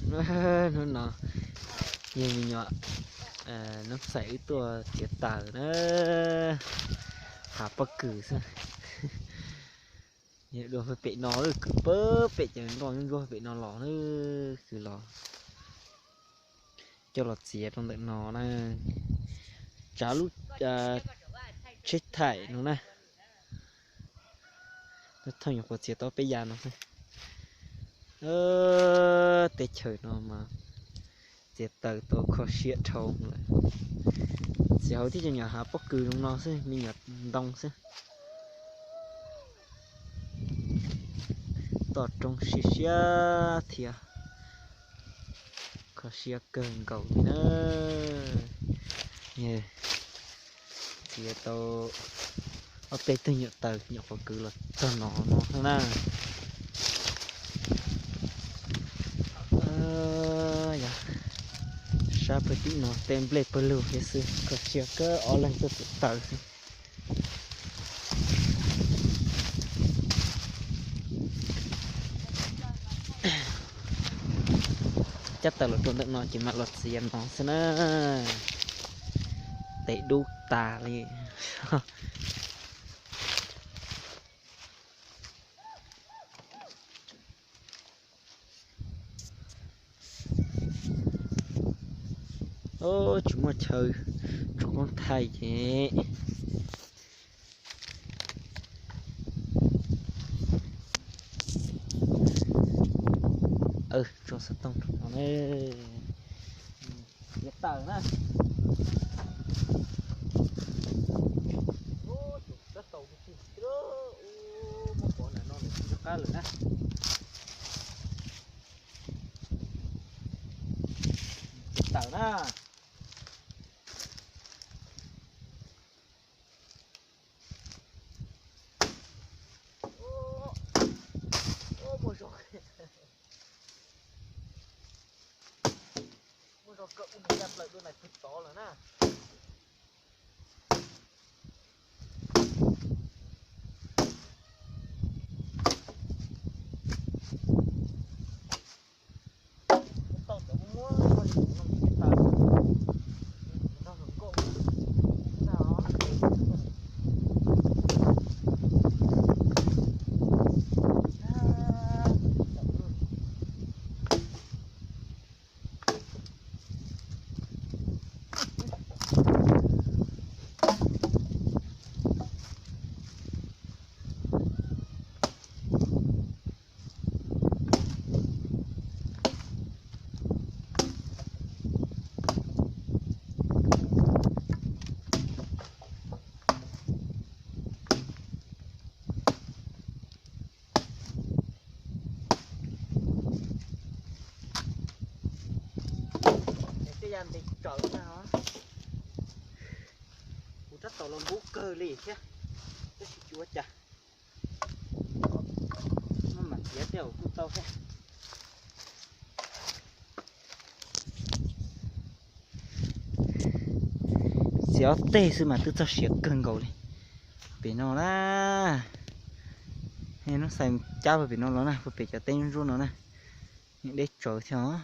Hnub no yog me nyuam Noob Xais wb tuaj txiav taws na, hav pob kws xwb. Yog dua pem no, kwv pem ces nkoj ntsuab pem no los na, kwv los coj los txiav rau ntawm no na. Tsav lub tsheb thaim no na, thooj nyuam qhuav txiav tau peb yav no xwb. Teb chaws no mas txiav taws tau kho siab dhau lawm. Txiav hauv tib cov nyuam hav pob kws zoo no xwb, me nyuam ntoo xwb. Toj roob siab siab thiab, kho siab kawg nkaus li na. Txiav tau ob peb tug nyuam taws nyuam qhuav kwv los txog no no xwb na. Sab pawg tim no tej nplej pawg lug thiab xwb, kho siab kawg, ob leeg tuaj txiav taws xwb. Cab taws los rau ntawm no ces mam los txiav no xwb na. Tes dub tas li. Tsis muaj chaw tso koob thaij ces tso xov tooj rau no ne. Txiav taws na. Tab tau tig tig, muab pov ntawm no nws tsis nco qab lawm na. Txiav taws na. Muaj zog kawg ua ncaj plaws dua nais phwj tod lawm na. Tej yam ntev tsawv na, kuv tab tom los npub kawg li thiab, tab sis tsis ua cas, maj mam txiav tej zaum kuj tau thiab. Txiav ob teg xwb mas twb txog siav kawg nkaus li. Pem no na, Noob Xais cab puag pem no los na, puag pem cov teb ntsuab no na, yeej deb tsawv thiab os.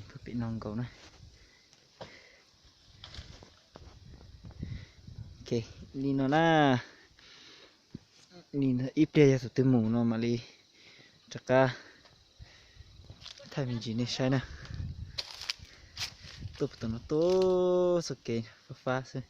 Puag pem no nkaus na. Li no na, ib pliag yog tus twg mus no mam li rov qab thaij me ntsis nej saib na. Tuaj puag tom no tuaj txoj kev fab fab xwb.